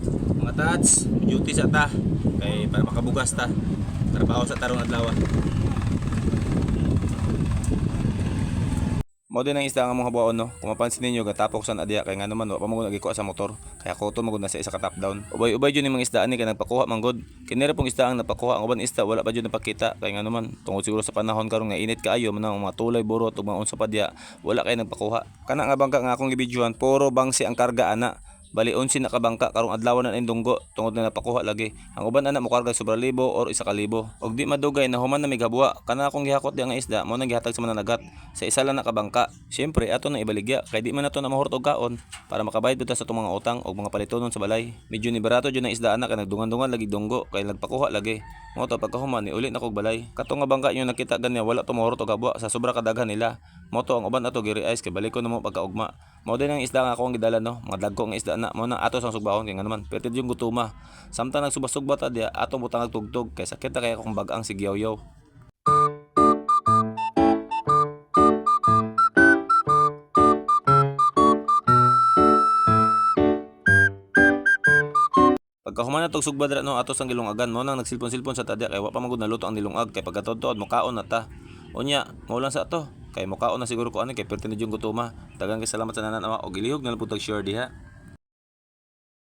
Mga tats, duty sa ta kay para makabugas ta. Trabaho sa tarong adlaw. Mao din ang isda nga mga habuaon, no. Kung mapansin ninyo, gatapok sa adya kay nga naman wa pa man gud nagikuha sa motor. Kaya kuto man gud na sa isa ka top down. Ubay-ubay jud ni mga isda ani kay nagpakuha man gud. Kini ra pong isda ang napakuha, ang uban isda wala pa jud napakita kay nga naman tungod siguro sa panahon karon nga init kaayo man ang mga tulay burot ug mga unsa pa diya, wala kay nagpakuha. Kana nga bangka nga akong gibidyohan, puro bangsi ang karga ana. Bali 11 na kabangka karong adlaw na indunggo tungod na napakuha lagi. Ang uban ana mokarga sobra libo or 1,000. Og di madugay na human na mighabwa. Kana akong gihakot di nga isda mo nang gihatag sa mananagat sa isa lang na kabangka. Siyempre ato nang ibaligya kay di man nato na mahurot og kaon para makabayad pud ta sa atong mga utang og mga palitonon sa balay. Medyo ni barato jud ang isda ana kay nagdungan-dungan lagi dunggo kay nagpakuha lagi. Mao to pagkahuman ni uli na kog balay. Kato nga bangka inyo nakita ganya wala to mahurot og habwa sa sobra kadaghan nila. Mao to ang uban ato giri-ice kay balikon na mo pagkaugma. Mao din ang isda nga ako ang gidala, no. Mga dagko nga isda na mao na ato sang sugbahon kay nga naman perti yung gutuma. Samtang nagsubasugba ta diya atong butang tugtog kay sakit na kay akong bag-ang si Gyaw-yaw. Pagkahuman na tog sugba dira, no, ato sang gilungagan. Mo nang nagsilpon-silpon sa tadya kay wa pa man gud naluto ang nilungag kay pagkatuod mokaon na ta. Unya, mao lang sa ato kay mokaon na siguro ko ani kay perti na jud gutuma. Daghang kay salamat sa nanan-awa og gilihog na lang pud tag share diha.